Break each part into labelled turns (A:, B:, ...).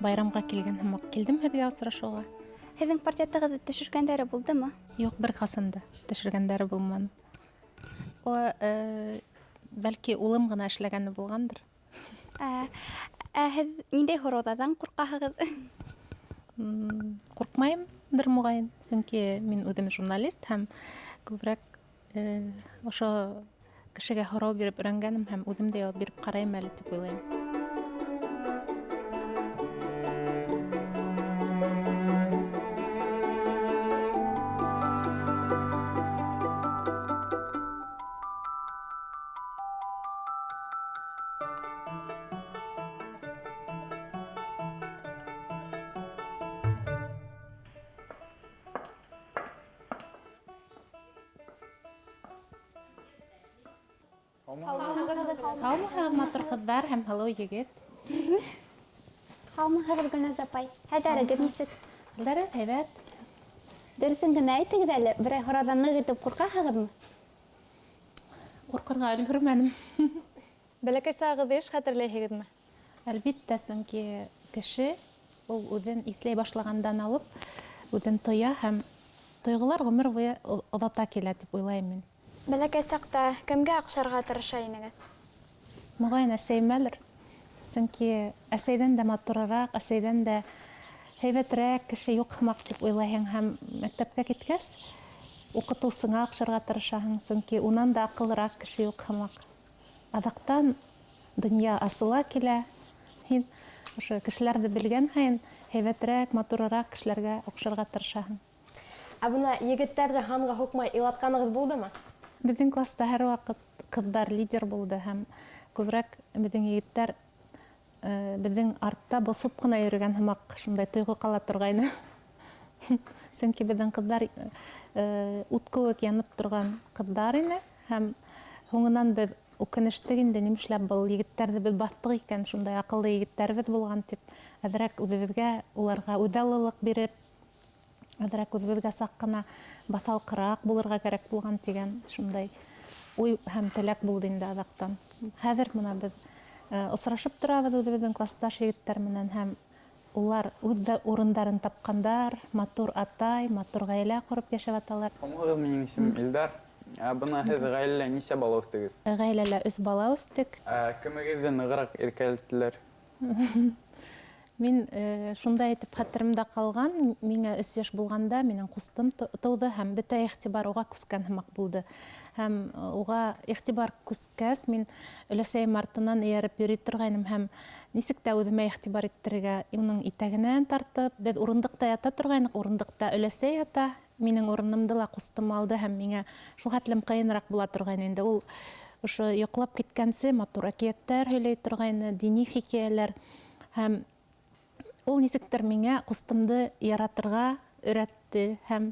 A: Байрамға килгән һымаҡ килдем һеҙгә осрашыуға.
B: Һеҙҙең портретығыҙҙы төшөргәндәре булдымы?
A: Юҡ, бер ҡасан да төшөргәндәре булманы. О, бәлки улым ғына эшләгәне булғандыр.
B: Ә һеҙ ниндәй һорауҙарҙан ҡурҡаһығыҙ?
A: Ҡурҡмайымдыр, моғайын, сөнки мин үҙем журналист һәм күберәк ошо кешегә һорау биреп өйрәнгәнем һәм үҙем дә яуап биреп ҡарайым әле тип уйлайым. Һаумыһығыҙ, матур ҡыҙҙар һәм һылыу егет.
B: Һаумыһығыҙ, Гөлназ апай. Хәлдәрегеҙ нисек?
A: Хәлдәребеҙ һәйбәт.
B: Дөрөҫөн генә әйтегеҙ әле, берәй һорауҙан ныҡ итеп ҡурҡаһығыҙмы?
A: Ҡурҡырға өлгөрмәнем.
C: Бәләкәй сағығыҙҙы йыш хәтерләйһегеҙме?
A: Әлбиттә, сөнки кеше ул үҙен иҫләй башлағандан алып үҙен тоя һәм тойғолар ғүмер буйы оҙата килә тип уйлайым мин.
D: Бәләкәй саҡта кемгә оҡшарға тырыша инегеҙ?
A: Моғайын, әсәйемәлер. Сөнки әсәйҙән дә матурыраҡ, әсәйҙән дә һәйбәтерәк кеше юҡ һымаҡ тип уйлайһың һәм мәктәпкә киткәс уҡытыусыңа оҡшарға тырышаһың, сөнки унан да аҡыллыраҡ кеше юҡ һымаҡ. Аҙаҡтан донъя асыла килә. Һин ошо кешеләрҙе белгән һайын һәйбәтерәк, матурыраҡ кешеләргә оҡшарға тырышаһың.
C: Ә бына егеттәрҙе һанға һуҡмай илатҡанығыҙ булдымы?
A: Беҙҙең класта һәр ваҡыт ҡыҙҙар лидер булды һәм күберәк беҙҙең егеттәр беҙҙең артта боҫоп ҡына йөрөгән һымаҡ шундай тойғо ҡала торғайны. Сөнки беҙҙең ҡыҙҙар ут кеүек янып торған ҡыҙҙар ине һәм һуңынан беҙ үкенештек инде, нимәшләп был егеттәрҙе беҙ баҫтыҡ икән, шундай аҡыллы егеттәребеҙ булған тип, әҙерәк үҙебеҙгә уларға үҙаллылыҡ биреп, әҙерәк үҙебеҙгә саҡ ҡына баҫалҡыраҡ булырға кәрәк булған тигән шундай уй һәм теләк булды инде аҙаҡтан. Хәҙер бына беҙ осрашып торабыҙ үҙебеҙҙең класташ егеттәр менән һәм улар үҙ ҙә урындарын тапҡандар, матур атай, матур ғаилә ҡороп йәшәп яталар.
E: Һаумыһығыҙ, минең исемем Илдар. Ә бына һеҙ ғаиләлә нисә бала үҫтегеҙ?
A: Ғаиләлә 3 бала үҫтек.
E: Ә кемегеҙҙе нығыраҡ иркәләттеләр?
A: Мин шундай итеп хәтеремдә ҡалған, миңә 3 йәш булғанда минең ҡустым тыуҙы һәм бөтә иғтибар уға күскән һымаҡ булды. Һәм уға иғтибар күскәс, мин өләсәйем артынан эйәреп йөрөй торғайным һәм нисек тә үҙемә иғтибар иттерергә, уның итәгенән тартып, беҙ урындыҡта ята торғайныҡ, урындыҡта өләсәй ята, минең урынымды ла ҡустым алды һәм миңә шул хәтлем ҡыйыныраҡ була торғайны инде. Ул ошо йоҡлап киткәнсе матур әкиәттәр һөйләй торғайны, дини хикәйәләр һәм ул нисектер миңә ҡустымды яратырға өйрәтте һәм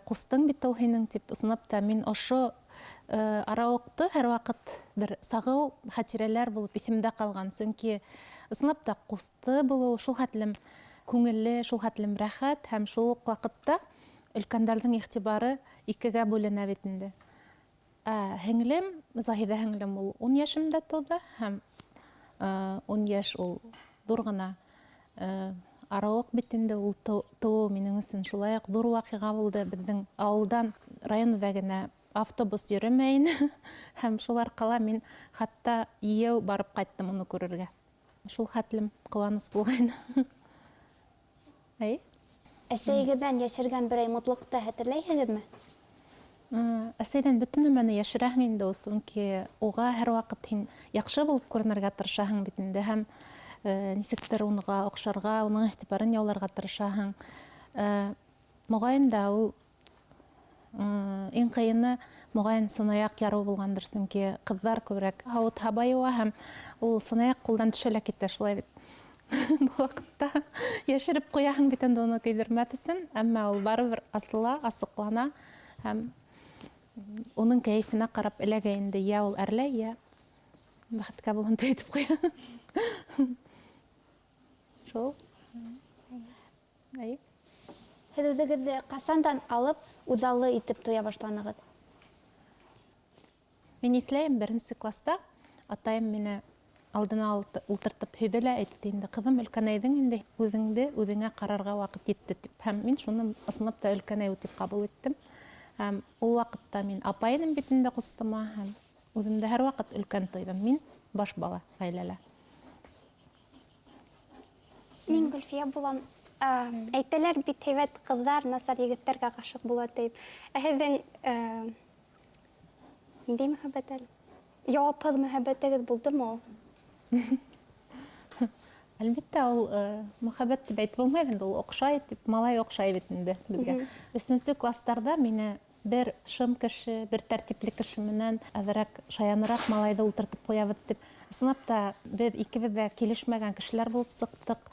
A: ҡустың бит ул һинең тип ысынлап та мин ошо арауыҡты һәр ваҡыт бер сағыу хәтирәләр булып иҫемдә ҡалған, сөнки ысынлап та ҡусты булыу шул хәтлем күңелле, шул хәтлем рәхәт һәм шул уҡ ваҡытта өлкәндәрҙең иғтибары икегә бүленә бит инде. Ә һеңлем, Заһиҙә һеңлем, ул 10 йәшемдә тыуҙы һәм 10 йәш ул ҙур ғына арауыҡ бит инде, ул тыуыу минең өсөн шулай уҡ ҙур ваҡиға булды. Беҙҙең ауылдан район үҙәгенә автобус йөрөмәй ине һәм шул арҡала мин хатта йәйәү барып ҡайттым уны күрергә. Шул хәтлем ҡыуаныс булғайны. Әй?
B: Әсәйегеҙҙән йәшергән берәй мотлоҡто хәтерләйһегеҙме?
A: Әсәйҙән бөтөн нәмәне йәшерәһең инде ул, сөнки уға һәр ваҡыт һин яҡшы булып күренергә тырышаһың бит инде һәм нисектер уныға оҡшарға, уның иғтибарын яуларға тырышаһың. Моғайын да ул иң ҡыйыны моғайын сынаяҡ ярыу булғандыр, сөнки ҡыҙҙар күберәк һауыт-һаба йыуа һәм ул сынаяҡ ҡулдан төшә лә китә, шулай бит. Был ваҡытта йәшереп ҡуяһың бит инде уны көйҙөрмәҫ өсөн, әммә ул барыбер асыла, асыҡлана һәм уның кәйефенә ҡарап эләгә инде, йә ул әрләй, йә бәхеткә булһын тип әйтеп ҡуя. Шул. Әй.
B: Һеҙ үҙегеҙҙе ҡасандан алып үҙаллы итеп тоя башланығыҙ?
A: Мин иҫләйем, беренсе класта атайым мине алдына ултыртып һөйҙө лә әйтте инде, ҡыҙым, өлкәнәйҙең инде, үҙеңде үҙеңә ҡарарға ваҡыт етте тип. Һәм мин шуны ысынлап та өлкәнәйеү тип ҡабул иттем. Һәм ул ваҡытта мин апай инем бит инде ҡустыма, һәм үҙемде һәр ваҡыт өлкән тойҙом. Мин баш бала ғаиләлә.
B: Мин Гөлфиә булам. Әйтәләр бит, һәйбәт ҡыҙҙар насар егеттәргә ғашиҡ була тип. Ә һеҙҙең ниндәй мөхәббәт әле? Яуапһыҙ мөхәббәтегеҙ булдымы ул?
A: Әлбиттә, ул мөхәббәт тип әйтеп булмай инде, ул оҡшай тип, малай оҡшай бит инде беҙгә. Өсөнсө класстарҙа мине бер шым кеше, бер тәртипле кеше менән әҙерәк шаяныраҡ малайҙы ултыртып ҡуябыҙ тип. Ысынлап та, беҙ икебеҙ ҙә килешмәгән кешеләр булып сыҡтыҡ.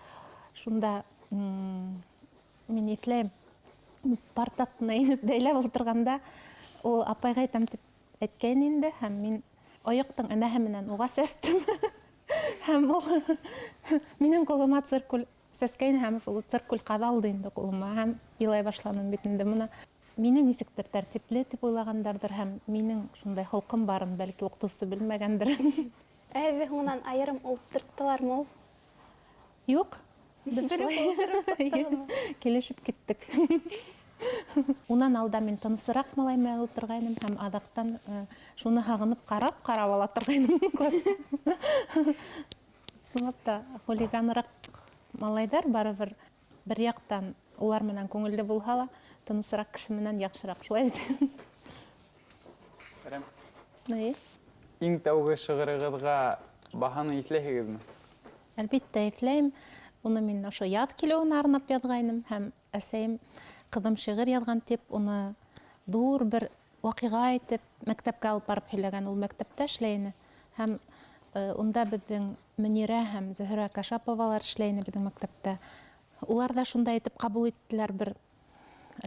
A: Шунда мин иҫләйем, парта аҫтына инеп бәйләп ултырғанда, ул апайға әйтәм тип әйткәйне инде, һәм мин ойоҡтоң энәһе менән уға сәстем. Һәм ул минең ҡулыма циркуль сәскәйне, һәм ул циркуль ҡаҙалды инде ҡулыма, һәм илай башланым бит инде. Бына мине нисектер тәртипле тип уйлағандарҙыр, һәм минең шундай холҡом барын бәлки уҡытыусы белмәгәндер.
B: Ә һеҙҙе һуңынан айырым ултырттылармы ул?
A: Юҡ. Беҙ
B: Бер
A: шулай
B: ултырып сыҡтығыҙмы?
A: килешеп киттек. Унан алда мин тынысыраҡ малай менән ултырғайным, һәм аҙаҡтан шуны һағынып ҡарап, ҡарап ала торғайным класста. Ысынлап та, хулиганыраҡ малайҙар барыбер бер яҡтан улар менән күңелле булһа ла, тынысыраҡ кеше менән яҡшыраҡ, шулай бит?
E: Рәм.
A: Ни?
E: Иң тәүге шиғырығыҙға баһаны иҫләйһегеҙме?
A: Әлбиттә, иҫләйем. Уны мин ошо яҙ килеүенә арнап яҙғайным, һәм әсәйем ҡыҙым шиғыр яҙған тип, уны ҙур бер ваҡиға итеп мәктәпкә алып барып һөйләгән. Ул мәктәптә эшләй ине. Һәм унда беҙҙең Мөнирә һәм Зөһрә Кашаповалар эшләй ине беҙҙең мәктәптә. Улар ҙа шундай итеп ҡабул иттеләр, бер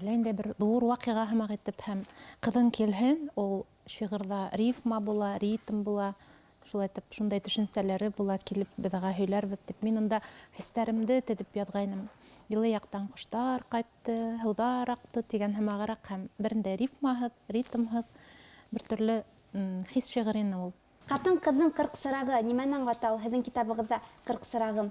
A: әллә ниндәй бер ҙур ваҡиға һымаҡ итеп, һәм ҡыҙың килһен, ул шиғырҙа рифма була, ритм була, шулай итеп шундай төшөнсәләре була, килеп беҙ уға һөйләрбеҙ тип. Мин унда хистәремде теҙеп яҙғайным. Йылы яҡтан ҡоштар ҡайтты, һыуҙар аҡты тигән һымағыраҡ, һәм берендә рифмаһыҙ, ритмһыҙ бер төрлө хис шиғыр ине ул.
B: Ҡатын-ҡыҙҙың ҡырҡ сырағы нимәнән аңлата ул? Һеҙҙең китабығыҙҙа ҡырҡ сырағым.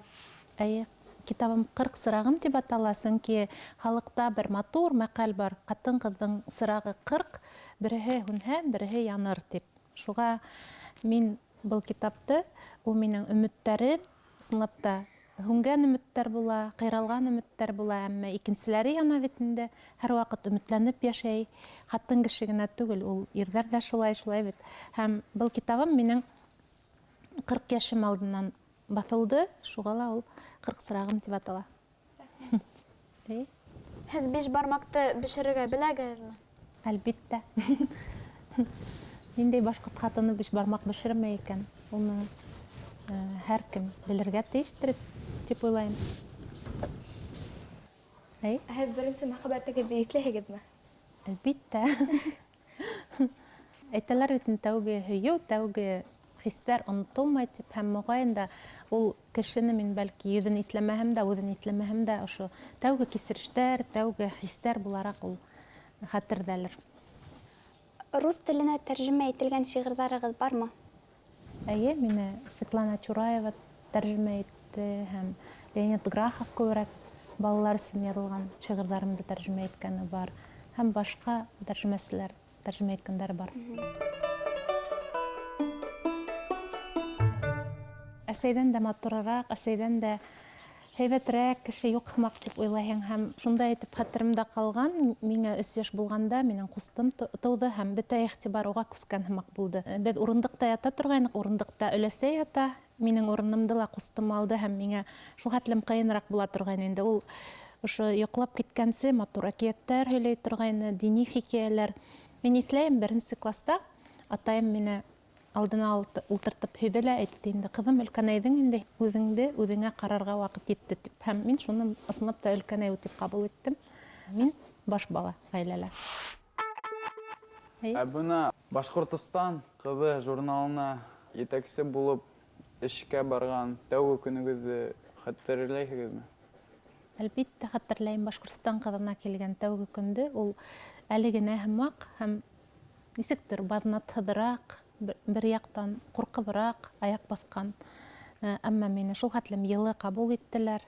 A: Эйе, китабым Ҡырҡ сырағым тип атала, сөнки халыҡта бер матур мәҡәл бар: ҡатын-ҡыҙҙың сырағы 40, береһе һүнһә, береһе яныр тип. Шуға мин был китапты, ул минең өмөттәрем, ысынлап та һүнгән өмөттәр була, ҡыйралған өмөттәр була, әммә икенселәре яна бит инде, һәр ваҡыт өмөтләнеп йәшәй. Ҡатын кеше генә түгел, ул ирҙәр ҙә шулай, шулай бит. Һәм был китабым минең 40 йәшем алдынан баҫылды, шуға ла ул Ҡырҡ сырағым тип атала.
D: Рәхмәт.
A: Эй.
D: Һеҙ биш бармаҡты бешерергә беләгеҙме?
A: Әлбиттә. Ниндәй башҡорт ҡатыны биш бармаҡ бешермәй икән? Уны һәр кем белергә тейештер тип уйлайым. Эй?
F: Ә һеҙ беренсе мөхәббәтегеҙҙе иҫләйһегеҙме?
A: Әлбиттә. Әйтәләр бит инде, тәүге һөйөү, тәүге хистәр онотолмай тип, һәм моғайын да ул кешене мин бәлки йөҙөн иҫләмәһәм дә, үҙен иҫләмәһәм дә, ошо тәүге кисерештәр, тәүге хистәр булараҡ ул хәтерҙәлер.
B: Рус теленә тәржемә ителгән шиғырҙарығыҙ бармы?
A: Эйе, мине Светлана Чураева тәржемә итте, һәм Леонид Грахов күберәк балалар өсөн яҙылған шиғырҙарымды тәржемә иткәне бар, һәм башҡа тәржемәселәр тәржемә иткәндәре бар. Әсәйҙән дә матурыраҡ, әсәйҙән дә һәйбәтерәк кеше юҡ һымаҡ тип уйлайһың, һәм шундай итеп хәтеремдә ҡалған, миңә 3 йәш булғанда минең ҡустым тыуҙы, һәм бөтә иғтибар уға күскән һымаҡ булды. Беҙ урындыҡта ята торғайныҡ, урындыҡта өләсәй ята, минең урынымды ла ҡустым алды, һәм миңә шул хәтлем ҡыйыныраҡ була торғайны инде. Ул ошо йоҡлап киткәнсе матур әкиәттәр һөйләй торғайны, дини хикәйәләр. Мин иҫләйем, беренсе класста атайым мине алдына ултыртып һөйҙө лә әйтте инде, ҡыҙым, өлкәнәйҙең инде, үҙеңде үҙеңә ҡарарға ваҡыт етте тип. Һәм мин шуны ысынлап та өлкәнәйеү тип ҡабул иттем. Мин баш бала ғаиләлә. Әй.
E: Ә бына Башҡортостан ҡыҙы журналына етәксе булып эшкә барған тәүге көнөгөҙҙө хәтерләйһегеҙме?
A: Әлбиттә хәтерләйем. Башҡортостан ҡыҙына килгән тәүге көндө ул әле генә һымаҡ һәм нисектер баҙнатһыҙыраҡ, Бер яҡтан ҡурҡыбыраҡ аяҡ баҫҡан. Әммә мине шул хәтлем йылы ҡабул иттеләр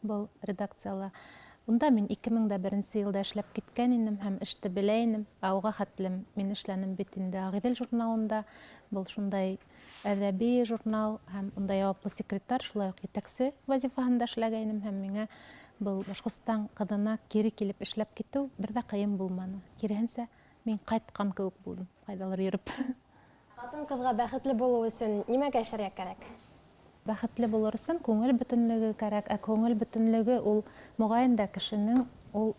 A: был редакцияла. Унда мин 2001 йылда эшләп киткән инем һәм эште белә инем. Ә уға хәтлем мин эшләнем бит инде Ағиҙел журналында. Был шундай әҙәби журнал һәм унда яуаплы секретарь, шулай уҡ етәксе вазифаһында эшләгәйнем һәм миңә был Башҡортостан ҡыҙына кире килеп эшләп китеү бер ҙә ҡыйын булманы. Киреһенсә, мин ҡайтҡан кеүек булдым, ҡайҙалыр йөрөп.
C: Ҡатын-ҡыҙға бәхетле булыу өсөн нимәгә эшләргә кәрәк?
A: Бәхетле булыр өсөн күңел бөтөнлөгө кәрәк. Ә күңел бөтөнлөгө ул моғайын да кешенең ул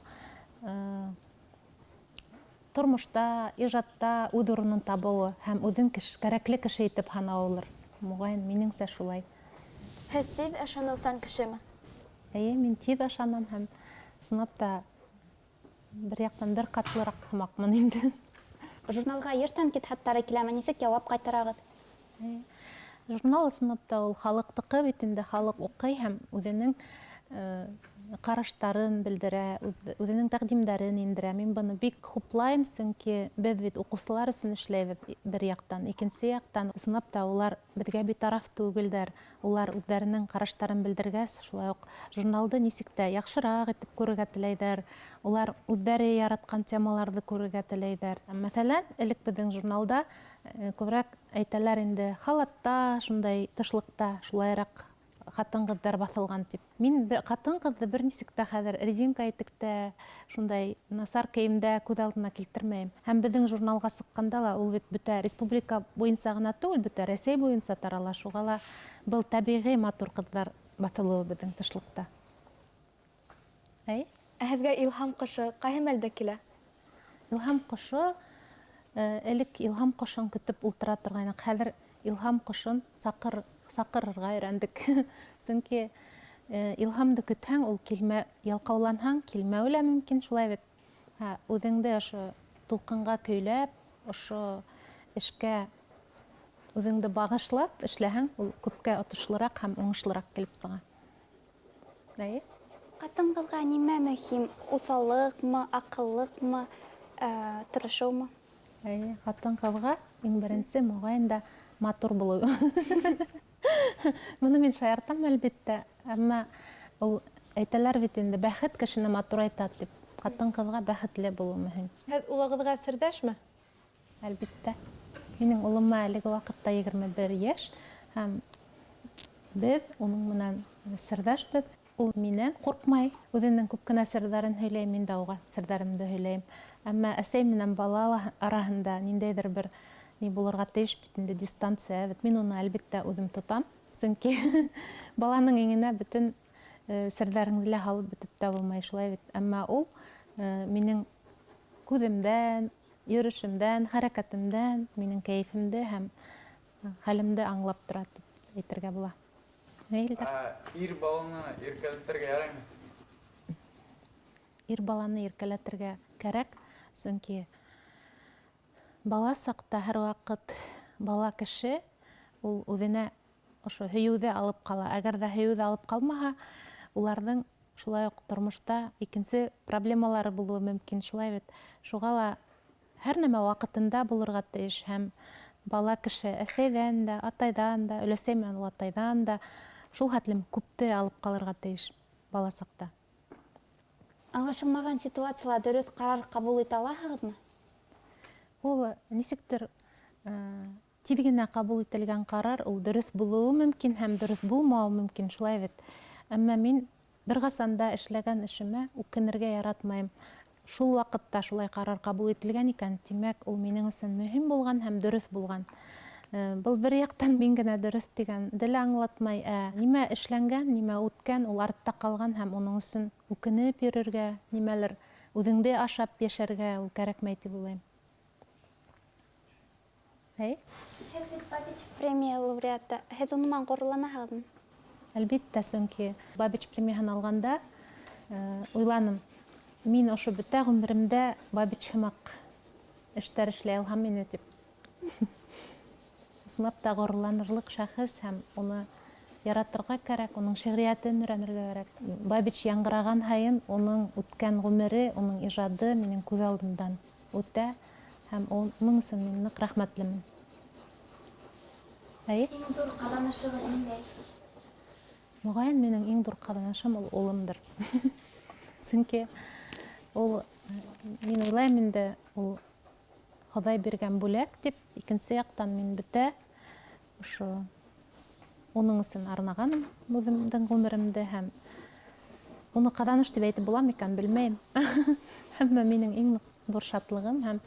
A: тормошта, ижадта үҙ урынын табыуы һәм үҙен кәрәкле кеше итеп һанауылыр. Моғайын, минеңсә шулай.
D: Һеҙ тиҙ ышаныусан кешеме?
A: Эйе, мин тиҙ ышанам һәм ысынлап та бер яҡтан бер ҡатлыраҡ һымаҡмын инде.
B: Журналға йыш тәнҡит хаттары киләме? Нисек яуап ҡайтарағыҙ?
A: Эйе. Журнал ысынлап та ул халыҡтыҡы бит инде, халыҡ уҡый һәм үҙенең ҡараштарын белдерә, үҙенең тәҡдимдәрен индерә. Мин быны бик хуплайым, сөнки беҙ бит уҡыусылар өсөн эшләйбеҙ бер яҡтан, икенсе яҡтан ысынлап та улар беҙгә битараф түгелдәр. Улар үҙҙәренең ҡараштарын белдергәс, шулай уҡ журналды нисек тә яҡшыраҡ итеп күрергә теләйҙәр. Улар үҙҙәре яратҡан темаларҙы күрергә теләйҙәр. Мәҫәлән, элек беҙҙең журналда күберәк әйтәләр инде, халатта, шундай тышлыҡта шулайыраҡ ҡатын-ҡыҙҙар баҫылған тип. Мин ҡатын-ҡыҙҙы бер нисек тә хәҙер резинка итектә, шундай насар кейемдә күҙ алдына килтермәйем. Һәм беҙҙең журналға сыҡҡанда ла ул бит бөтә республика буйынса ғына түгел, бөтә Рәсәй буйынса тарала. Шуға ла был тәбиғи матур ҡыҙҙар баҫылыуы беҙҙең тышлыҡта. Әй?
F: Ә һеҙгә илһам ҡошо ҡайһы мәлдә килә?
A: Илһам ҡошо, элек илһам ҡошон көтөп ултыра торғайныҡ. Хәҙер илһам ҡошон саҡырырға өйрәндек. Сөнки илһамды көтһәң, ул килмә, ялҡауланһаң, килмәүе лә мөмкин, шулай бит. Үҙеңде ошо тулҡынға көйләп, ошо эшкә үҙеңде бағышлап эшләһәң, ул күпкә отошлораҡ һәм уңышлыраҡ килеп сыға. Әйе?
B: Ҡатын-ҡыҙға нимә мөһим? Уҫаллыҡмы, аҡыллыҡмы, тырышыумы?
A: Әйе, ҡатын-ҡыҙға иң беренсе моғайын да матур булыу. Быны мин шаяртам, әлбиттә, әммә ул әйтәләр бит инде, бәхет кешене матурайта тип. Ҡатын-ҡыҙға бәхетле булыу мөһим.
G: Һеҙ улығыҙға серҙәшме?
A: Әлбиттә. Минең улыма әлеге ваҡытта 21 йәш һәм беҙ уның менән серҙәшбеҙ. Ул минән ҡурҡмай, үҙенең күп кенә серҙәрен һөйләй, мин дә уға серҙәремде һөйләйем. Әммә әсәй менән бала араһында ниндәйҙер бер ни булырға тейеш бит инде, дистанция бит. Мин уны әлбиттә үҙем тотам, сөнки баланың иңенә бөтөн серҙәреңде лә һалып бөтөп тә булмай, шулай бит. Әммә ул минең күҙемдән, йөрөшөмдән, хәрәкәтемдән, минең кәйефемде һәм хәлемде аңлап тора тип әйтергә була. Илдар.
E: Ир баланы иркәләтергә яраймы?
A: Ир баланы иркәләтергә кәрәк, сөнки бала саҡта һәр ваҡыт бала кеше ул үҙенә ошо һөйөүҙе алып ҡала. Әгәр ҙә һөйөүҙе алып ҡалмаһа, уларҙың шулай уҡ тормошта икенсе проблемалары булыуы мөмкин, шулай бит. Шуға ла һәр нәмә ваҡытында булырға тейеш һәм бала кеше әсәйҙән дә, атайҙан да, өләсәй менән олатайҙан да шул хәтлем күпте алып ҡалырға тейеш бала саҡта.
B: Аңлашылмаған ситуацияла дөрөҫ ҡарар ҡабул итә алаһығыҙмы?
A: Ул нисектер тиҙ генә ҡабул ителгән ҡарар, ул дөрөҫ булыуы мөмкин һәм дөрөҫ булмауы мөмкин, шулай бит. Әммә мин бер ҡасан да эшләгән эшемә үкенергә яратмайым. Шул ваҡытта шулай ҡарар ҡабул ителгән икән, тимәк, ул минең өсөн мөһим булған һәм дөрөҫ булған. Был бер яҡтан мин генә дөрөҫ тигән дел аңлатмай, ә нимә эшләнгән, нимә үткән, ул артта ҡалған һәм уның өсөн үкенеп йөрөргә, нимәлер үҙеңде ашап йәшәргә ул кәрәкмәй тип уйлайым. Эй?
B: Һеҙ бит Бабич премия лауреаты. Һеҙ уның менән ғорурланаһығыҙмы?
A: Әлбиттә, сөнки Бабич премияһын алғанда, уйланым, мин ошо бөтә ғүмеремдә Бабич һымаҡ эштәр эшләй алһам ине тип. Ысынлап та ғорурланырлыҡ шәхес һәм уны яратырға кәрәк, уның шиғриәтен өйрәнергә кәрәк. Бабич яңғыраған һайын уның үткән ғүмере, уның ижады минең күҙ алдымдан үтә һәм уның өсөн мин ныҡ рәхмәтлемен. Әйе.
D: Иң ҙур ҡаҙанышығыҙ ниндәй?
A: Моғайын, минең иң ҙур ҡаҙанышым ул улымдыр. Сөнки ул, мин уйлайым инде, ул Хоҙай биргән бүләк тип, икенсе яҡтан мин бөтә ошо уның өсөн арнағаным үҙемдең ғүмеремде һәм уны ҡаҙаныш тип әйтеп була микән, белмәйем. Әммә минең иң ҙур шатлығым һәм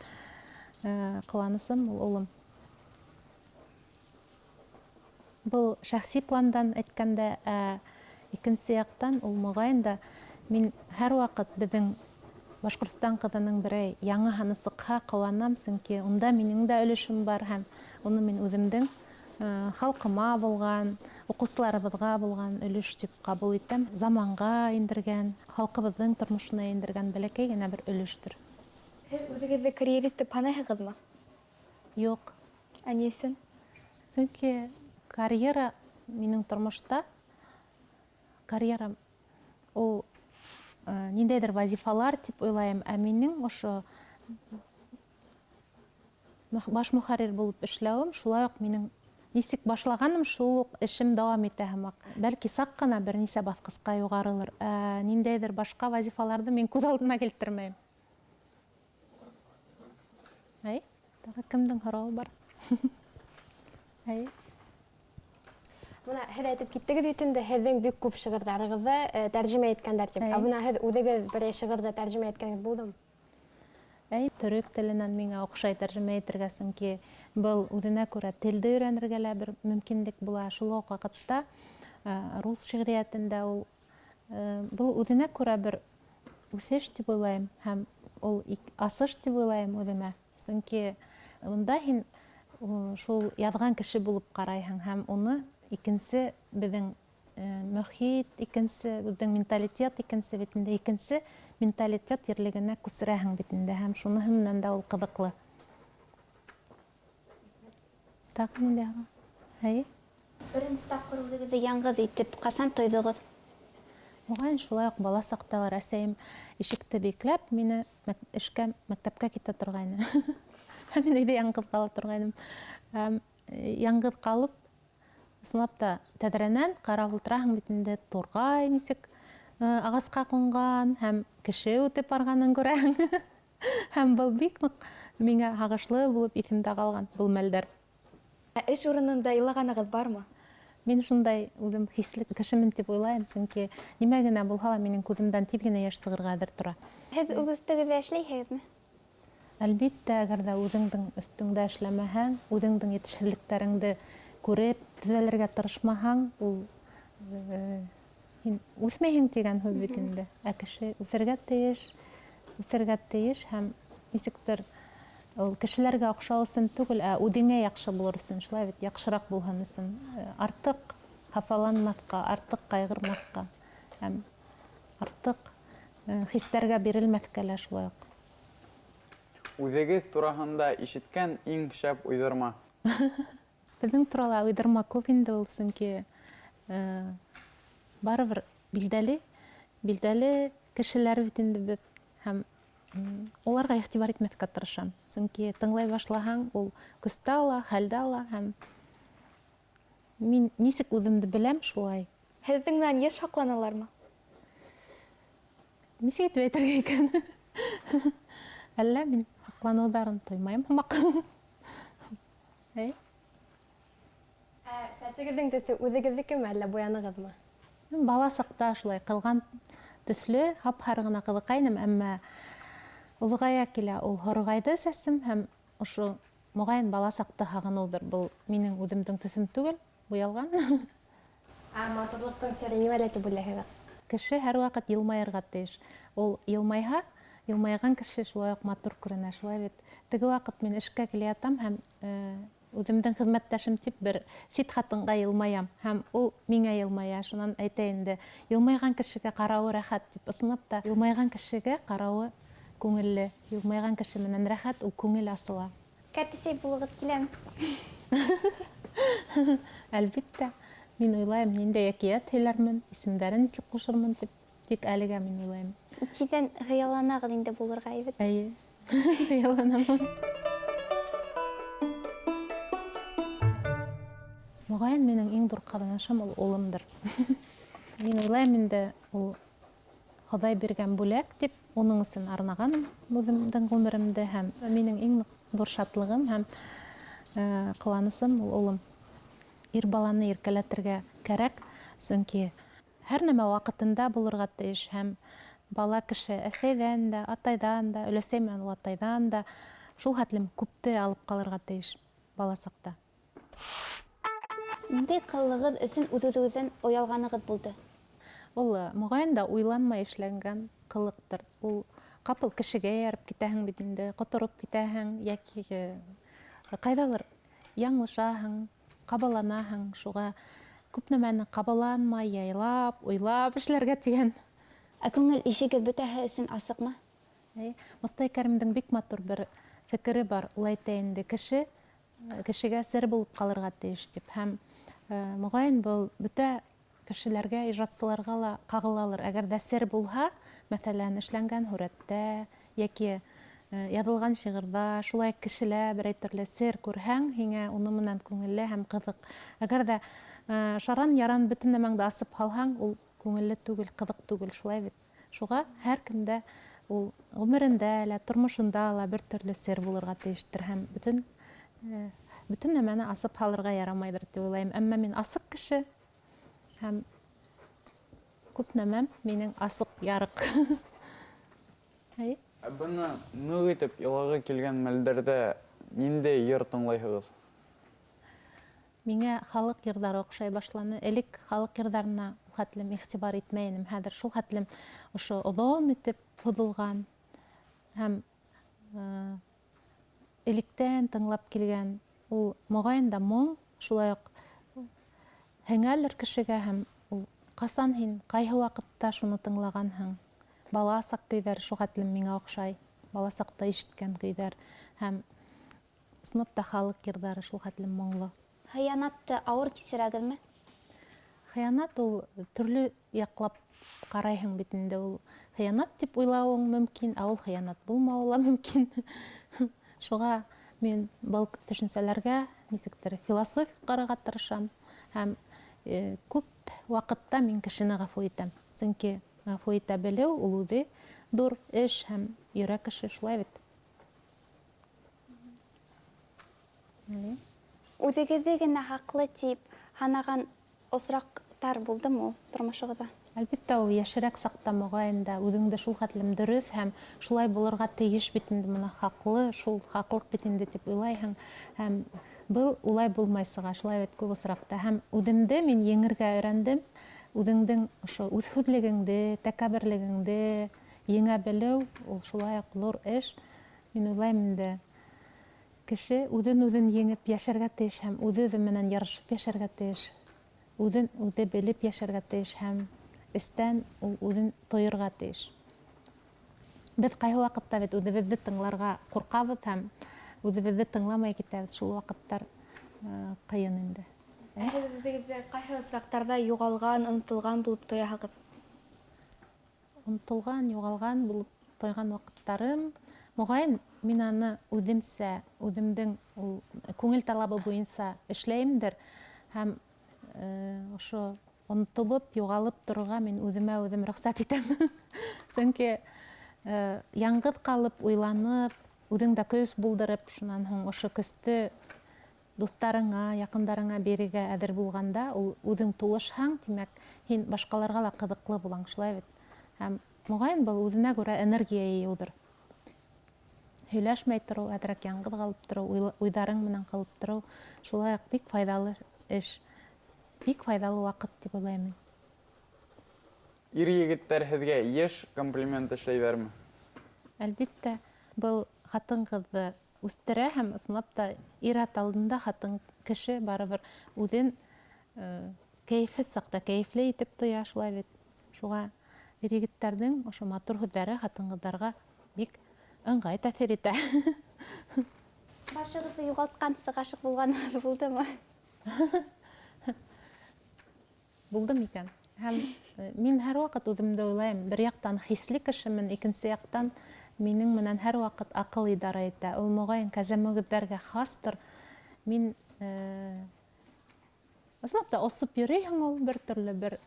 A: ҡыуанысым ул улым. Был шәхси пландан әйткәндә, икенсе яҡтан ул моғайын да мин һәр ваҡыт беҙҙең Башҡортостан ҡыҙының берәй яңы һаны сыҡһа ҡыуанам, сөнки унда минең дә өлөшөм бар һәм уны мин үҙемдең халҡыма булған, уҡыусыларыбыҙға булған өлөш тип ҡабул итәм. Заманға индергән, халҡыбыҙҙың тормошона индергән бәләкәй генә бер өлөштөр.
F: Һеҙ үҙегеҙҙе карьерист тип һанайһығыҙмы?
A: Юҡ.
F: Ә ни өсөн?
A: Сөнки карьера минең тормошта, карьера ул ниндәйҙер вазифалар тип уйлайым, ә минең ошо баш мөхәррир булып эшләүем шулай уҡ минең нисек башлағаным, шул уҡ эшем дауам итә һымаҡ. Бәлки саҡ ҡына бер нисә баҫҡысҡа юғарылыр. Ниндәйҙер башҡа вазифаларҙы мин күҙ алдына килтермәйем. Әй, тағы кемдең һорауы бар? Әй.
C: Бына һеҙ әйтеп киттегеҙ бит инде, һеҙҙең бик күп шиғырҙарығыҙҙы тәржемә иткәндәр тип. Ә бына һеҙ үҙегеҙ берәй шиғырҙы тәржемә иткәнегеҙ булдымы?
A: Әй, төрөк теленән миңә оҡшай тәржемә итергә, сөнки был үҙенә күрә телде өйрәнергә лә бер мөмкинлек була. Шул уҡ ваҡытта рус шиғриәтендә ул был үҙенә күрә бер үҫеш тип уйлайым һәм ул асыш тип уйлайым үҙемә. Сөнки унда һин шул яҙған кеше булып ҡарайһың һәм уны икенсе беҙҙең мөхит, икенсе беҙҙең менталитет, икенсе бит инде, икенсе менталитет ерлегенә күсерәһең бит инде һәм шуныһы менән дә ул ҡыҙыҡлы. Тағы ниндәй һорау? Әйе.
B: Беренсе тапҡыр үҙегеҙҙе яңғыҙ итеп ҡасан тойҙоғоҙ?
A: Моғайын шулай уҡ бала саҡталар әсәйем ишекте бикләп мине эшкә, мәктәпкә китә торғайны. Һәм мин өйҙә яңғыҙ ҡала торғайным. Һәм яңғыҙ ҡалып, ысынлап та тәҙрәнән ҡарап ултыраһың бит инде, турғай нисек ағасҡа ҡунған һәм кеше үтеп барғанын күрәһең. Һәм был бик ныҡ миңә һағышлы булып иҫемдә ҡалған был мәлдәр.
F: Ә эш урынында илағанығыҙ бармы?
A: Мин шундай үҙем хисле кешемен тип уйлайым, сөнки нимә генә булһа ла минең күҙемдән тиҙ генә йәш сығырға әҙер тора.
B: Һеҙ үҙ өҫтөгөҙҙә эшләйһегеҙме?
A: Әлбиттә, әгәр ҙә үҙеңдең өҫтөңдә эшләмәһәң, үҙеңдең етешһеҙлектәреңде күреп төҙәлергә тырышмаһаң, ул һин үҫмәйһең тигән һүҙ бит инде. Ә кеше үҫергә тейеш, үҫергә тейеш һәм нисектер ул кешеләргә оҡшау өсөн түгел, ә үҙеңә яҡшы булыр өсөн, шулай бит, яҡшыраҡ булһын өсөн. Артыҡ хафаланмаҫҡа, артыҡ ҡайғырмаҫҡа һәм артыҡ хистәргә бирелмәҫкә лә шулай уҡ.
E: Үҙегеҙ тураһында ишеткән иң шәп уйҙырма?
A: Беҙҙең турала уйҙырма күп инде ул, сөнки барыбер билдәле кешеләр бит инде беҙ һәм уларға иғтибар итмәҫкә тырышам. Сөнки тыңлай башлаһаң, ул көстә ала, хәлдә ала һәм мин нисек үҙемде беләм, шулай.
F: Һеҙҙең менән йыш һаҡланалармы?
A: Нисек итеп әйтергә икән? Әллә мин һаҡланыуҙарын тоймайым һымаҡ. Әй.
C: Ә сәсегеҙҙең төҫө үҙегеҙҙекеме, әллә буянығыҙмы?
A: Мин бала саҡта шулай ҡылған төҫлө, һап-һары ғына ҡыҙыҡайным, әммә олоғая килә ул һорғайҙы сәсем һәм ошо моғайын бала саҡта һағыныуҙыр. Был минең үҙемдең төҫөм түгел, буялған.
C: Ә матурлыҡтың сере нимәлә тип уйлайһығыҙ?
A: Кеше һәр ваҡыт йылмайырға тейеш. Ул йылмайһа, йылмайған кеше шулай уҡ матур күренә, шулай бит. Теге ваҡыт мин эшкә килә ятам һәм үҙемдең хеҙмәттәшем тип бер сит ҡатынға йылмаям һәм ул миңә йылмая. Шунан әйтә инде, йылмайған кешегә ҡарауы рәхәт тип. Ысынлап та, йылмайған кешегә ҡарауы күңелле. Йылмайған кеше менән рәхәт, ул күңел асыла.
B: Кәтесәй булығыҙ киләме?
A: Әлбиттә, мин уйлайым, ниндәй әкиәт һөйләрмен, исемдәрен нисек ҡушырмын тип. Тик әлегә мин уйлайым.
B: Тиҙҙән хыялланағыҙ инде булырға, әйбәт.
A: Эйе, хыялланам. Моғайын, минең иң ҙур ҡаҙанышым ул улымдыр. Мин уйлайым инде, ул Хоҙай биргән бүләк тип, уның өсөн арнағаным үҙемдең ғүмеремде, һәм минең иң ҙур шатлығым һәм ҡыуанысым ул улым. Ир баланы иркәләтергә кәрәк, сөнки һәр нәмә ваҡытында булырға тейеш, һәм бала кеше әсәйҙән дә, атайҙан да, өләсәй менән олатайҙан да шул хәтлем күпте алып ҡалырға тейеш бала саҡта.
D: Ниндәй ҡылығыҙ өсөн үҙ-үҙегеҙҙән оялғанығыҙ булды?
A: Ул моғайын да уйланмай эшләнгән ҡылыҡтыр. Ул ҡапыл кешегә эйәреп китәһең бит инде, ҡотороп китәһең, йәки ҡайҙалыр яңылышаһың, ҡабаланаһың. Шуға күп нәмәне ҡабаланмай, яйлап, уйлап эшләргә тигән.
D: Ә күңел ишегеҙ бөтәһе өсөн асыҡмы?
A: Мостай Кәримдең бик матур бер фекере бар. Ул әйтә инде, кеше кешегә сер булып ҡалырға тейеш тип. Һәм моғайын был бөтә кешеләргә, ижадсыларға ла ҡағылалыр. Әгәр ҙә сер булһа, мәҫәлән, эшләнгән һүрәттә йәки яҙылған шиғырҙа шулай кешелә берәй төрлө сер күрһәң, һиңә уны менән күңелле һәм ҡыҙыҡ. Әгәр ҙә шаран-яран бөтөн нәмәңде асып һалһаң, ул күңелле түгел, ҡыҙыҡ түгел, шулай бит. Шуға һәр кемдә ул ғүмерендә лә, тормошонда ла бер төрлө сер булырға тейештер һәм бөтөн нәмәне асып һалырға ярамайҙыр тип уйлайым. Әммә мин асыҡ кеше һәм күп нәмәм минең асыҡ, ярыҡ.
E: Ә быны ныҡ итеп илағы килгән мәлдәрҙә ниндәй йыр тыңлайһығыҙ?
A: Миңә халыҡ йырҙары оҡшай башланы. Элек халыҡ йырҙарына ул хәтлем иғтибар итмәй инем. Хәҙер шул хәтлем ошо оҙон итеп һуҙылған һәм электән тыңлап килгән ул моғайын да моң шулай уҡ һеңәлер кешегә, һәм ул ҡасан һин ҡайһы ваҡытта шуны тыңлағанһың. Бала саҡ көйҙәр шул хәтлем миңә оҡшай, бала саҡта ишеткән көйҙәр һәм ысынлап та халыҡ йырҙары шул хәтлем моңло.
D: Хыянатты ауыр кисерәгеҙме?
A: Хыянат ул төрлө яҡлап ҡарайһың бит инде, ул хыянат тип уйлауың мөмкин, ә ул хыянат булмауы ла мөмкин. Шуға мин был төшөнсәләргә нисектер философик ҡарарға тырышам һәм күп ваҡытта мин кешене ғәфү итәм. Сөнки ғәфү итә белеү ул үҙе ҙур эш һәм йөрәк эше, шулай бит.
B: Үҙегеҙҙе генә хаҡлы тип һанаған осраҡтар булдымы ул тормошоғоҙҙа?
A: Әлбиттә, ул йәшерәк саҡта моғайын да үҙеңде шул хәтлем дөрөҫ һәм шулай булырға тейеш бит инде, бына хаҡлы, шул хаҡлыҡ бит инде тип уйлайһың. Һәм был улай булмай сыға, шулай бит күп осраҡта. Һәм үҙемде мин еңергә өйрәндем. Үҙеңдең ошо үҙһүҙлегеңде, тәкәбберлегеңде еңә белеү ул шулай уҡ ҙур эш. Мин уйлайым инде, кеше үҙен-үҙен еңеп йәшәргә тейеш һәм үҙе-үҙе менән ярышып йәшәргә тейеш. Үҙен үҙе белеп йәшәргә тейеш һәм эстән ул үҙен тойорға тейеш. Беҙ ҡайһы ваҡытта бит үҙебеҙҙе тыңларға ҡурҡабыҙ һәм үҙебеҙҙе тыңламай китәбеҙ. Шул ваҡыттар ҡыйын инде.
F: Ә һеҙ үҙегеҙҙе ҡайһы осраҡтарҙа юғалған, онотолған булып тояһығыҙ?
A: Онотолған, юғалған булып тойған ваҡыттарым, моғайын, мин аны үҙемсә, үҙемдең ул күңел талабы буйынса эшләйемдер һәм ошо онотолоп, юғалып торорға мин үҙемә үҙем рөхсәт итәм. Сөнки яңғыҙ ҡалып, уйланып, үҙең дә көс булдырып, шунан һуң ошо көстө дуҫтарыңа, яҡындарыңа бирергә әҙер булғанда, ул үҙең тулышһаң, тимәк, һин башҡаларға ла ҡыҙыҡлы булаң, шулай бит. Һәм моғайын был үҙенә күрә энергия йыйыуҙыр. Һөйләшмәй тороу, әҙерәк яңғыҙ ҡалып тороу, уйҙарың менән ҡалып тороу, шулай уҡ бик файҙалы эш, бик файҙалы ваҡыт тип уйлайым мин.
E: Ир егеттәр һеҙгә йыш комплимент эшләйҙәрме?
A: Әлбиттә, был ҡатын-ҡыҙҙы үҫтерә һәм ысынлап та ир-ат алдында ҡатын кеше барыбер үҙен кәйефһеҙ саҡта кәйефле итеп тоя, шулай бит. Шуға ир егеттәрҙең ошо матур һүҙҙәре ҡатын-ҡыҙҙарға бик ыңғай тәьҫир итә.
B: Башығыҙҙы юғалтҡансы ғашиҡ булғанығыҙ булдымы?
A: Булдым икән. Һәм мин һәр ваҡыт үҙемде уйлайым, бер яҡтан хисле кешемен, икенсе яҡтан минең менән һәр ваҡыт аҡыл идара итә. Ул моғайын кәзәмөгөҙҙәргә хастыр. Мин Ысынлап та осоп йөрөйһөң ул, бер төрлө бер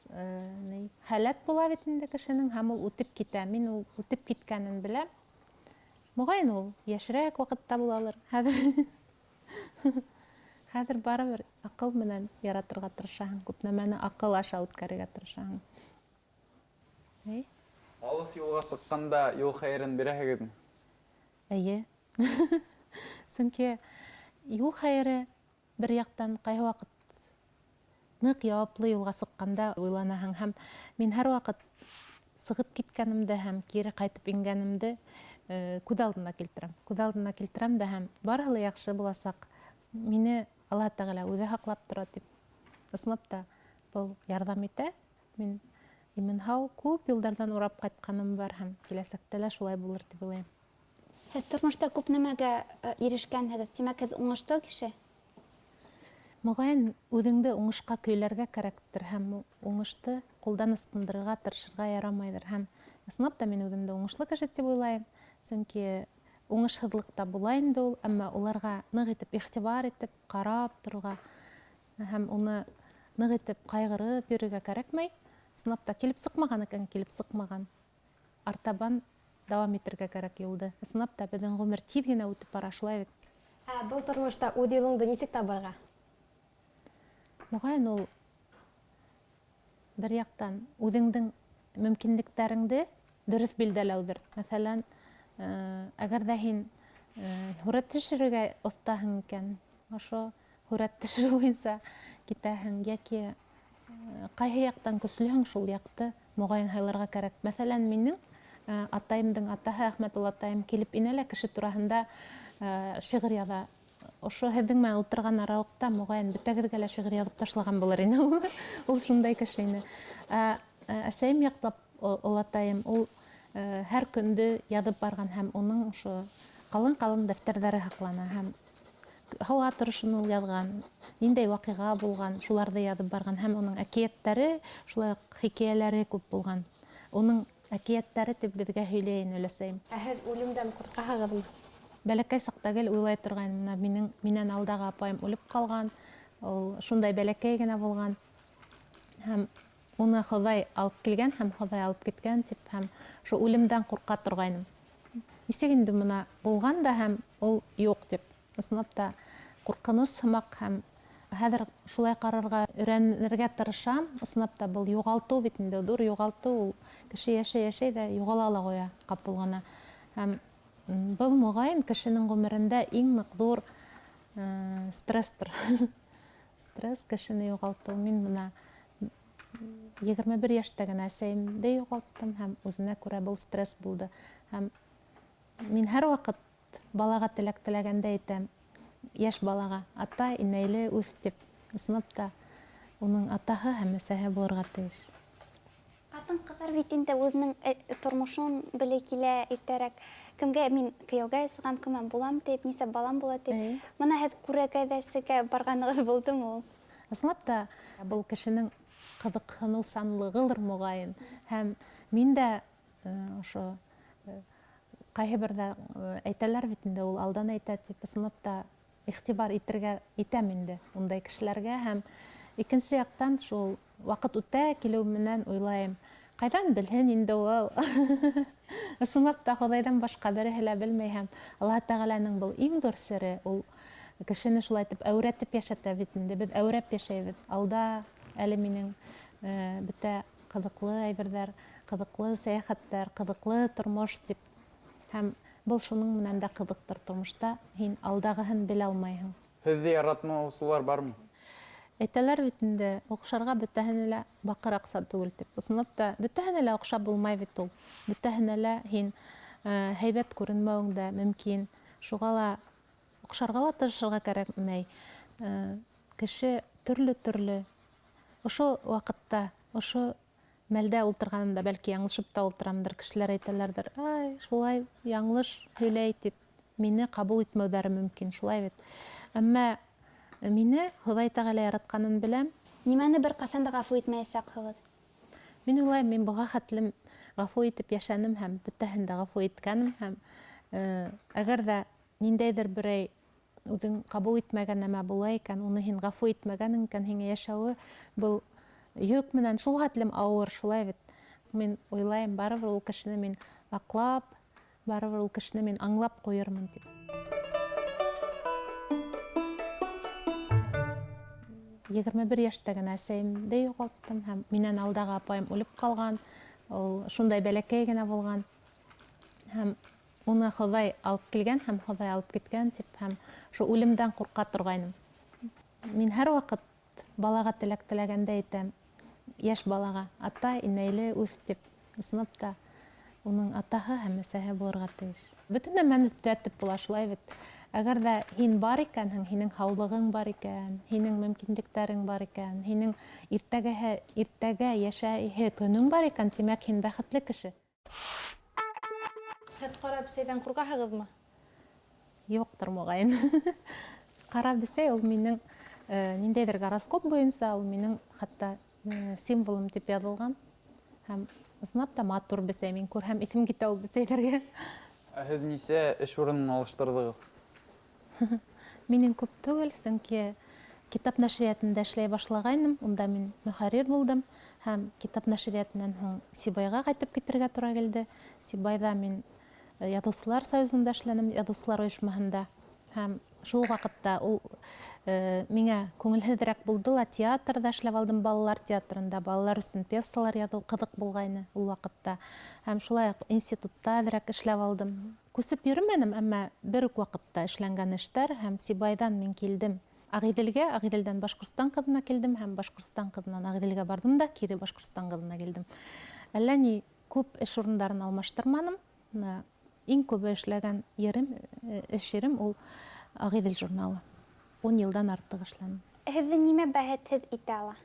A: ни халәт була бит инде кешенең, һәм ул үтеп китә. Мин ул үтеп киткәнен беләм. Моғайын ул йәшерәк ваҡытта булалыр. Хәҙер барыбер аҡыл менән яратырға тырышаһың, күп нәмәне аҡыл аша үткәрергә тырышаһың. Әй?
E: Алыҫ юлға сыҡҡанда юл хәйерен бирәһегеҙме?
A: Эйе. Сөнки юл хәйере бер яҡтан ҡайһы ваҡыт ныҡ яуаплы юлға сыҡҡанда уйланаһың, һәм мин һәр ваҡыт сығып киткәнемде һәм кире ҡайтып ингәнемде күҙ алдына килтерәм. Күҙ алдына килтерәм дә һәм барыһы ла яҡшы буласаҡ. Мине Аллаһ Тәғәлә үҙе һаҡлап тора тип. Ысынлап та был ярҙам итә. Мин имен һау күп юлдарҙан урап ҡайтҡаным бар һәм киләсәктә лә шулай булыр тип уйлайым.
D: Һеҙ тормошта күп нәмәгә ирешкәнһегеҙ, тимәк, һеҙ уңышлы кеше?
A: Моғайын, үҙеңде уңышҡа көйләргә кәрәктер һәм уңышты ҡулдан ысҡындырырға тырышырға ярамайҙыр. Һәм ысынлап та мин үҙемде уңышлы кеше тип уйлайым, сөнки уңышһыҙлыҡ та була инде ул, әммә уларға ныҡ итеп иғтибар итеп, ҡарап торорға һәм уны ныҡ итеп ҡайғырып йөрөргә кәрәкмәй. Ысынлап та килеп сыҡмаған икән, килеп сыҡмаған. Артабан дауам итергә кәрәк юлды. Ысынлап та беҙҙең ғүмер тиҙ генә үтеп бара, шулай бит.
C: Ә был тормошта үҙ юлыңды нисек табырға?
A: Моғайын ул бер яҡтан үҙеңдең мөмкинлектәреңде дөрөҫ билдәләүҙер. Мәҫәлән, әгәр ҙә һин һүрәт төшөрөргә оҫтаһың икән, ошо һүрәт төшөрөү буйынса китәһең, йәки ҡайһы яҡтан көслөһөң, шул яҡты моғайын һайларға кәрәк. Мәҫәлән, минең атайымдың атаһы Әхмәтулла атайым килеп инә лә кеше тураһында шиғыр яҙа. Ошо һеҙҙең менән ултырған арауыҡта моғайын бөтәгеҙгә лә шиғыр яҙып ташлаған булыр ине ул. Ул шундай кеше ине. Әсәйем яҡлап олатайым, ул һәр көндө яҙып барған һәм уның ошо ҡалын-ҡалын дәфтәрҙәре һаҡлана һәм һауа торошон ул яҙған, ниндәй ваҡиға булған, шуларҙы яҙып барған һәм уның әкиәттәре, шулай уҡ хикәйәләре күп булған. Уның әкиәттәре тип беҙгә һөйләй ине өләсәйем.
C: Ә һеҙ үлемдән ҡурҡаһығыҙмы?
A: Бәләкәй саҡта гел уйлай торғайным, бына минән алдағы апайым үлеп ҡалған, ул шундай бәләкәй генә булған һәм уны Хоҙай алып килгән һәм Хоҙай алып киткән тип, һәм шул үлемдән ҡурҡа торғайным. Нисек инде бына булған да һәм ул юҡ тип. Ысынлап та ҡурҡыныс һымаҡ һәм хәҙер шулай ҡарарға өйрәнергә тырышам. Ысынлап та был юғалтыу бит инде, ҙур юғалтыу, ул кеше йәшәй-йәшәй ҙә юғала ла ҡуя ҡапыл ғына. Һәм был моғайын кешенең ғүмерендә иң ныҡ ҙур стресстыр. Стресс кешене юғалтыу. Мин бына 21 йәштә генә әсәйемде юғалттым һәм үҙенә күрә был стресс булды. Һәм мин һәр ваҡыт балаға теләк теләгәндә әйтәм, йәш балаға ата, инәйле үҫ тип. Ысынлап та уның атаһы һәм әсәһе булырға тейеш.
B: Ҡатын-ҡыҙҙар бит инде үҙенең тормошон белә килә иртәрәк. Кемгә мин кейәүгә сығам, кемгә булам тип, нисә балам була тип. Бына һеҙ күрәгәҙәсегә барғанығыҙ булдымы ул?
A: Ысынлап та был кешенең ҡыҙыҡһыныусанлығылыр моғайын. Һәм мин дә ошо ҡайһы берҙә әйтәләр бит инде, ул алдан әйтә тип, ысынлап та иғтибар итергә итәм инде ундай кешеләргә. Һәм икенсе яҡтан шул ваҡыт үтә килеү менән уйлайым, ҡайҙан белһен инде ул? Ысынлап та Хоҙайҙан башҡа береһе лә белмәй. Һәм Аллаһ Тәғәләнең был иң ҙур сере, ул кешене шулай итеп әүрәтеп йәшәтә бит инде. Беҙ әүрәп йәшәйбеҙ. Алда әле минең бөтә ҡыҙыҡлы әйберҙәр, ҡыҙыҡлы сәйәхәттәр, ҡыҙыҡлы тормош тип. Һәм был шуның менән дә ҡыҙыҡтыр тормошта, һин алдағыһын белә алмайһың.
E: Һеҙҙе яратмаусылар бармы?
A: Әйтәләр бит инде, оҡшарға бөтәһенә лә баҡыр аҡса түгел тип. Ысынлап та бөтәһенә лә оҡшап булмай бит ул. Бөтәһенә лә һин һәйбәт күренмәүең дә мөмкин. Шуға ла оҡшарға ла тырышырға кәрәкмәй. Кеше төрлө-төрлө. Ошо ваҡытта, ошо мәлдә ултырғанымда, бәлки яңылышып та ултырамдыр, кешеләр әйтәләрҙер, ай, шулай яңылыш һөйләй тип, мине ҡабул итмәүҙәре мөмкин, шулай бит. Әммә мине Хоҙай Тәғәлә яратҡанын беләм.
D: Нимәне бер ҡасан да ғәфү итмәйәсәкһегеҙ?
A: Мин уйлайым, мин быға хәтлем ғәфү итеп йәшәнем һәм бөтәһен дә ғәфү иткәнем һәм әгәр ҙә ниндәйҙер берәй Үҙең ҡабул итмәгән нәмә була икән, уны һин ғәфү итмәгәнең икән, һиңә йәшәүе был йөк менән шул хәтлем ауыр, шулай бит. Мин уйлайым, барыбер ул кешене мин аҡлап, барыбер ул кешене мин аңлап ҡуйырмын тип. 21 йәштә генә әсәйемде юғалттым һәм минән алдағы апайым үлеп ҡалған. Ул шундай бәләкәй генә булған. Һәм уны Хоҙай алып килгән һәм Хоҙай алып киткән тип, һәм шул үлемдән ҡурҡа торғайным. Мин һәр ваҡыт балаға теләк теләгәндә әйтәм, йәш балаға ата, инәйле үҫ тип. Ысынлап та уның атаһы һәм әсәһе булырға тейеш. Бөтөн нәмәне төҙәтеп була, шулай бит. Әгәр ҙә һин бар икәнһең, һинең һаулығың бар икән, һинең мөмкинлектәрең бар икән, һинең иртәгә йәшәйһе көнөң бар икән, тимәк, һин бәхетле кеше.
F: Һеҙ ҡара бесәйҙән ҡурҡаһығыҙмы?
A: Юҡтыр, моғайын. Ҡара бесәй ул минең, ниндәйҙер гороскоп буйынса ул минең хатта, символым тип яҙылған. Һәм ысынлап та матур бесәй, мин күрһәм иҫем китә ул бесәйҙәргә.
E: Ә һеҙ нисә эш урынын алыштырҙығыҙ?
A: Минең күп түгел, сөнки китап нәшриәтендә эшләй башлағайным, унда мин мөхәррир булдым һәм китап нәшриәтенән һуң Сибайға ҡайтып китергә тура килде. Сибайҙа мин Яҙыусылар союзында эшләнем, Яҙыусылар ойошмаһында. Һәм шул ваҡытта ул, миңә күңелһеҙерәк булды ла, театрҙа эшләп алдым, балалар театрында, балалар өсөн пьесалар яҙыу ҡыҙыҡ булғайны ул ваҡытта. Һәм шулай уҡ институтта әҙерәк эшләп алдым. Күсеп йөрөмәнем, әммә бер үк ваҡытта эшләнгән эштәр һәм Сибайҙан мин килдем Ағиҙелгә, Ағиҙелдән Башҡортостан ҡыҙына килдем һәм Башҡортостан ҡыҙынан Ағиҙелгә барҙым да кире Башҡортостан ҡыҙына килдем. Әллә ни күп эш урындарын алмаштырманым. Бына иң күбе эшләгән ерем, эш ерем ул Ағиҙел журналы. 10 йылдан артыҡ эшләнем.
B: Һеҙҙе нимә бәхетһеҙ итә ала?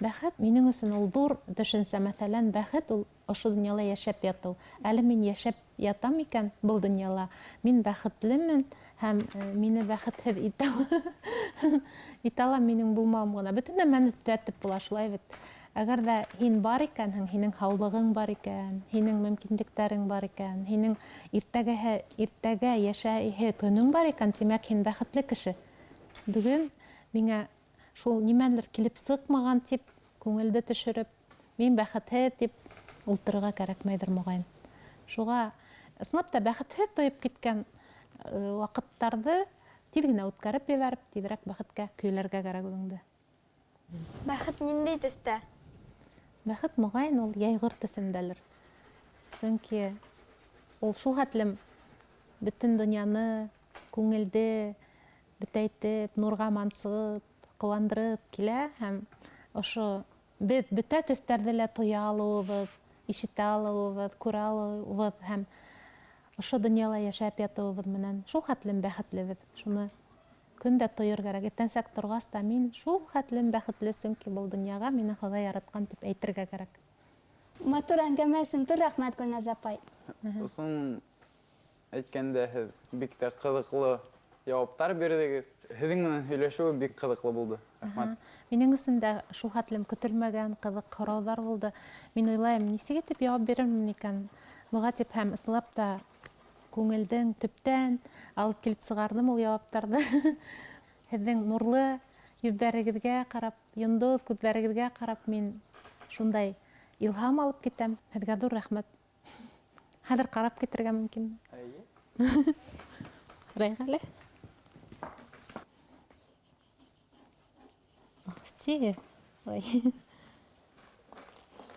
A: Бәхет минең өсөн ул ҙур төшөнсә. Мәҫәлән, бәхет ул ошо донъяла йәшәп ятыу. Әле мин йәшәп ятам икән был донъяла, мин бәхетлемен һәм, мине бәхетһеҙ итә итә ала минең булмауым ғына. Бөтөн нәмәне төҙәтеп була, шулай бит. Әгәр ҙә һин бар икәнһең, һинең һаулығың бар икән, һинең мөмкинлектәрең бар икән, һинең иртәгә йәшәйһе көнөң бар икән, тимәк, һин бәхетле кеше. Бөгөн миңә шул нимәлер килеп сыҡмаған тип, күңелде төшөрөп, мин бәхетһеҙ тип ултырырға кәрәкмәйҙер моғайын. Шуға ысынлап та бәхетһеҙ тойоп киткән, ваҡыттарҙы тиҙ генә үткәреп ебәреп, тиҙерәк бәхеткә көйләргә кәрәк үҙеңде.
F: Бәхет ниндәй төҫтә?
A: Бәхет моғайын ул йәйғор төҫөндәлер. Сөнки ул шул хәтлем бөтөн донъяны, күңелде бөтәйтеп, нурға мансып, ҡыуандырып килә һәм ошо беҙ бөтә төҫтәрҙе лә тоя алыуыбыҙ, ишетә алыуыбыҙ, күрә алыуыбыҙ һәм ошо донъяла йәшәп ятыуыбыҙ менән шул хәтлем бәхетлебеҙ. Шуны көн дә тойор кәрәк. Иртәнсәк торғас та мин шул хәтлем бәхетле, сөнки был донъяға мине Хоҙай яратҡан тип әйтергә кәрәк.
D: Матур әңгәмә өсөн ҙур рәхмәт, Гөлназ апай.
E: Ысын әйткәндә, һеҙ бик тә ҡыҙыҡлы яуаптар бирҙегеҙ. Һеҙҙең менән һөйләшеү бик ҡыҙыҡлы булды. Рәхмәт.
A: Минең өсөн дә шул хәтлем көтөлмәгән ҡыҙыҡ һорауҙар булды. Мин уйлайым, нисек итеп яуап бирермен икән быға тип, һәм ысынлап та күңелдең төптән алып килеп сығарҙым ул яуаптарҙы. Һеҙҙең нурлы йөҙҙәрегеҙгә ҡарап, йондоҙ күҙҙәрегеҙгә ҡарап мин шундай илһам алып китәм. Һеҙгә ҙур рәхмәт. Хәҙер ҡарап китергә мөмкинме?
E: Эйе.
A: Ҡарайыҡ әле. Ах, ти. Ой.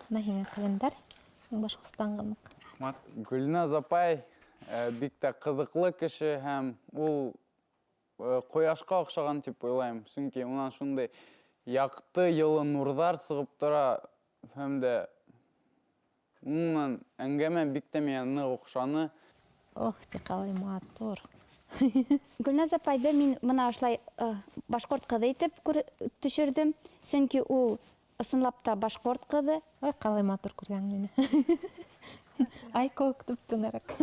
A: Бына һиңә календарь. Башҡортостанға ныҡ.
E: Рәхмәт. Гөлназ апай, бик тә ҡыҙыҡлы кеше һәм ул, ҡояшҡа оҡшаған тип уйлайым. Сөнки унан шундай яҡты, йылы нурҙар сығып тора һәм дә унан әңгәмә бик тә миңә ныҡ оҡшаны.
A: Ох, ти ҡалай матур.
D: Гөлназ апайҙы мин бына ошолай, башҡорт ҡыҙы итеп төшөрҙөм, сөнки ул ысынлап та башҡорт ҡыҙы.
A: Ой, ҡалай матур күргән мине. Ай кеүек түп-түңәрәк.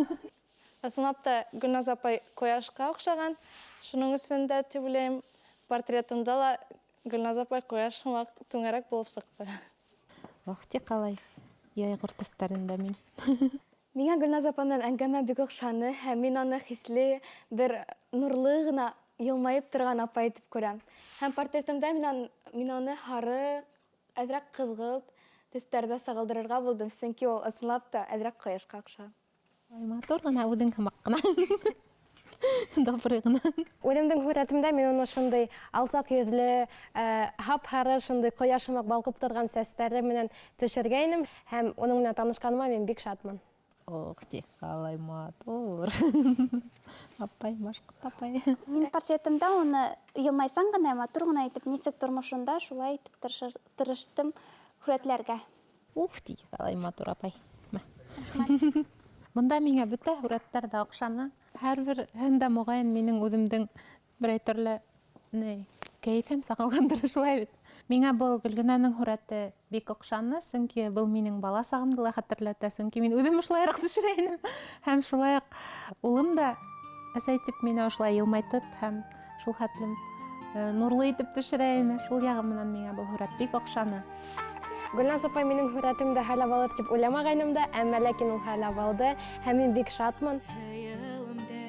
F: Ысынлап та Гөлназ апай ҡояшҡа оҡшаған. Шуның өсөн дә тип уйлайым, портретымда ла Гөлназ апай ҡояш һымаҡ түңәрәк булып сыҡты.
A: Ох, ти ҡалай йәйғор төҫтәрендә мин.
F: Миңә Гөлназ апа менән әңгәмә бик оҡшаны, һәм мин аны хисле, бер нурлы ғына йылмайып торған апай итеп күрәм. Һәм портретымда мин аны һары, әҙерәк ҡыҙғылт төҫтәрҙә сағылдырырға булдым, сөнки ул ысынлап та әҙерәк ҡояшҡа оҡшаған.
A: Ой, матур ғына, үҙең һымаҡ ҡына. Добрый ғына.
C: Үҙемдең һүрәтемдә мин уны шундай алсаҡ йөҙлө, һап-һары шундай ҡояш һымаҡ балҡып торған сәстәре менән төшөргәйнем, һәм уның менән танышҡаныма мин бик шатмын.
A: Ох, ти, ҡалай матур. Апай, башҡорт апай.
B: Мин портретымда уны йылмайсан ғына, матур ғына итеп, нисек тормошонда шулай итеп тырыштым һүрәтләргә.
A: Ух, ти, ҡалай матур апай. Бында миңә бөтә һүрәттәр ҙә оҡшаны. Һәр береһендә моғайын минең үҙемдең берәй төрлө кәйефем сағылғандыр, шулай бит. Миңә был Гөлгенәнең һүрәте бик оҡшаны, сөнки был минең бала сағымды ла хәтерләтә, сөнки мин үҙем ошолайыраҡ төшөрә инем. Һәм шулай уҡ улым да әсәй тип мине ошолай йылмайтып һәм шул хәтлем нурлы итеп төшөрә ине. Шул яғы менән миңә был һүрәт бик оҡшаны.
C: Гөлназ апай минең һүрәтемде һайлап алыр тип уйламағайным да, әммә ләкин ул һайлап алды һәм мин бик шатмын.
G: Һөйөүемде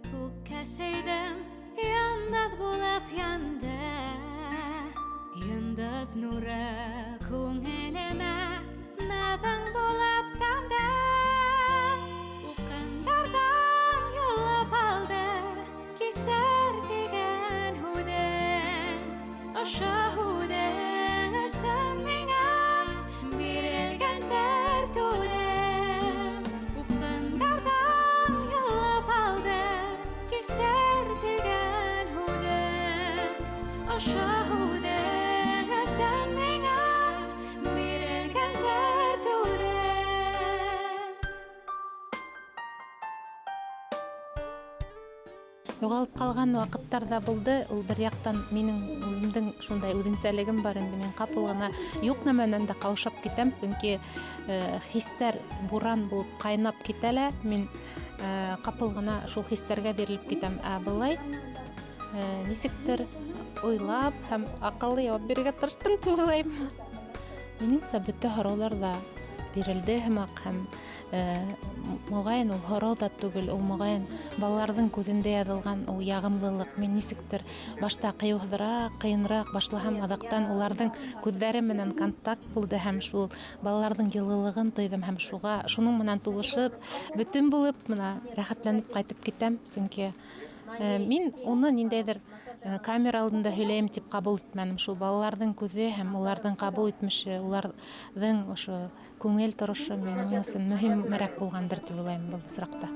G: күккә сөйҙөм, йондоҙ булып янды. Йондоҙ нуры күңелемә наҙың булып тамды. Упҡындарҙан йолоп алды кисер тигән һүҙең. Ошо һүҙең өсөн миңә бирелгәндер түрем. Упҡындарҙан йолоп алды кисер тигән һүҙең. Ошо һүҙең өсөн миңә бирелгәндер түрем.
A: Юғалып ҡалған ваҡыттар ҙа булды. Ул бер яҡтан минең үҙемдең шундай үҙенсәлегем бар инде. Мин ҡапыл ғына юҡ нәмәнән дә ҡаушап китәм, сөнки хистәр буран булып ҡайнап китә лә, мин ҡапыл ғына шул хистәргә бирелеп китәм. Ә былай нисектер уйлап һәм аҡыллы яуап бирергә тырыштым тип уйлайым. Минеңсә, бөтә һораулар ҙа бирелде һымаҡ һәм моғайын ул һорау ҙа түгел, ул моғайын балаларҙың күҙендә яҙылған ул яғымлылыҡ. Мин нисектер башта ҡыйыуһыҙыраҡ, ҡыйыныраҡ башлаһам, аҙаҡтан уларҙың күҙҙәре менән контакт булды һәм шул балаларҙың йылылығын тойҙом һәм шуның менән тулышып, бөтөн булып, мына рәхәтләнеп ҡайтып китәм, сөнки мин уны ниндәйҙер камера алдында һөйләйем тип ҡабул итмәнем. Шул балаларҙың күҙе һәм уларҙың ҡабул итмеше, уларҙың ошо күңел торошо минең өсөн мөһимерәк булғандыр тип уйлайым был осраҡта.